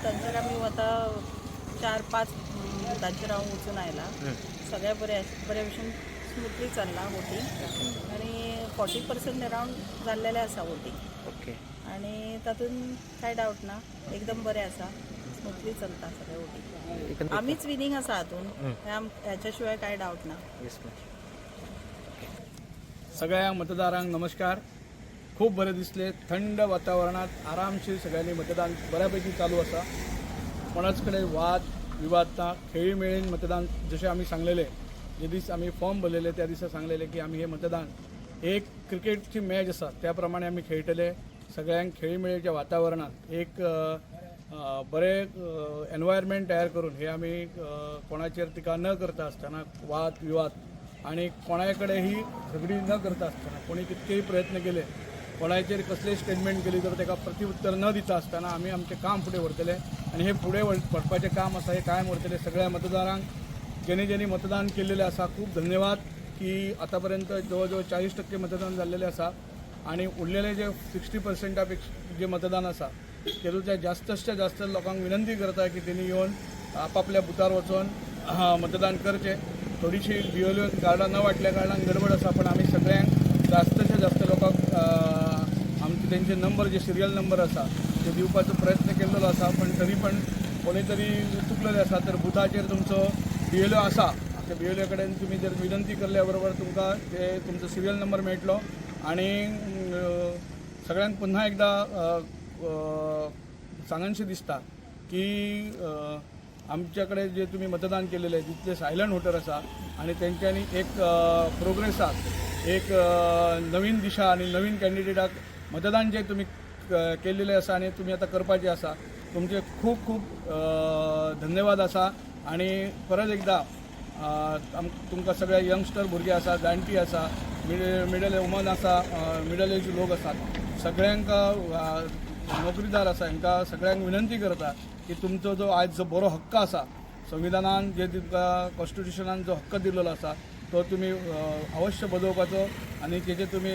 बुथांचेर आमी वता. चार पांच बुथांचेर हांव वचून आयला. सगळें बरें बरे भशेन स्मुथली चल्लां वोटींग आनी 40% अरावंड जाल्लेलें आसा वोटींग. आनी तातूंत कांय डावट ना, एकदम बरें आसा, स्मुथली चलता सगळें वोटींग. एकंदरीत आमीच विनींग आसा हातून, ह्याच्या शिवाय कांय डावट ना. Yes ma'am. सगळ्या मतदारांक नमस्कार. खूब बरें दिसलें, थंड वातावरणात आरामशीर सगळ्यांनी मतदान बऱ्यापैकी चालू आसा. कोणाच कडेन वाद विवाद ना. खेळीमेळीन मतदान, जशें आमी सांगलेलें, जे दीस आमी फॉर्म भरलेले त्या दिसा सांगलेले की आमी हे मतदान एक क्रिकेटची मॅच आसा त्या प्रमाणे आमी खेळटले. सगळ्यांक खेळीमेळीच्या वातावरणात एक अ, अ, बरें एनवायरमेंट तयार करून हे आमी कोणाचेर टिका न करता आसतना, वाद विवाद आणि कोणाय कडेन ही झगडी न करता आसतना, कोणी कितकेय प्रयत्न केले, कोणाचेर कसलेय स्टेटमेंट केली तर ताका प्रतिउत्तर न दिता आसतना आमी आमचें काम फुडें व्हरतले आनी हे फुडें व्हरपाचें काम आसा हे कायम व्हरतले. सगळ्या मतदारांक, ज्यांनी ज्यांनी मतदान केलेलें आसा, खूब धन्यवाद की आतापर्यंत जवळ जवळ 40% मतदान जाल्लेलें आसा आणि उरलेले जे 60%ा पेक्षा जे मतदान आसा तेतूंतल्या जास्तच्या जास्त लोकांक विनंती करता की तेणी येवन आपापल्या बुथार वचोन मतदान करचें. थोडीशी बीएलओ कार्डां न वांटल्या कारणान गडबड आसा, पण आमी सगळ्यांक जास्तच्या जास्त लोकांक आमचे तेंचे नंबर, जे सिरियल नंबर आसा ते दिवपाचो प्रयत्न केल्लो आसा. पण तरी पण कोणी तरी चुकलेले आसा तर बुथाचेर तुमचो बीएलओ आसा, त्या बीएलओ कडेन तुमी जर विनंती करल्या बरोबर तुमकां ते तुमचो सिरियल नंबर मेळटलो. आणि सगळ्यांक पुन्हा एकदा सांगनशें दिसता की आमच्या कडेन जे तुमी मतदान केलेले तितले सायलंट वोटर आसा आनी तेंच्यांनी एक प्रोग्रेसाक एक नवीन दिशा आनी नवीन कॅन्डिडेटाक मतदान जे तुमी केल्लेले आसा आनी तुमी आतां करपाचें आसा, तुमचे खूब खूब धन्यवाद आसा. आनी परत एकदा तुमकां सगळे यंगस्टर भुरगे आसा, जाणटी आसा, मिडल वुमन आसा, मिडल एज लोक आसात, सगळ्यांक नोकरीदार आसा, हांकां सगळ्यांक विनंती करता की तुमचो जो आयज जो बरो हक्क आसा, संविधानान जे तुमकां कॉन्स्टिट्युशनान जो हक्क दिलेलो आसा तो तुमी अवश्य बजोवपाचो आनी तेजे तुमी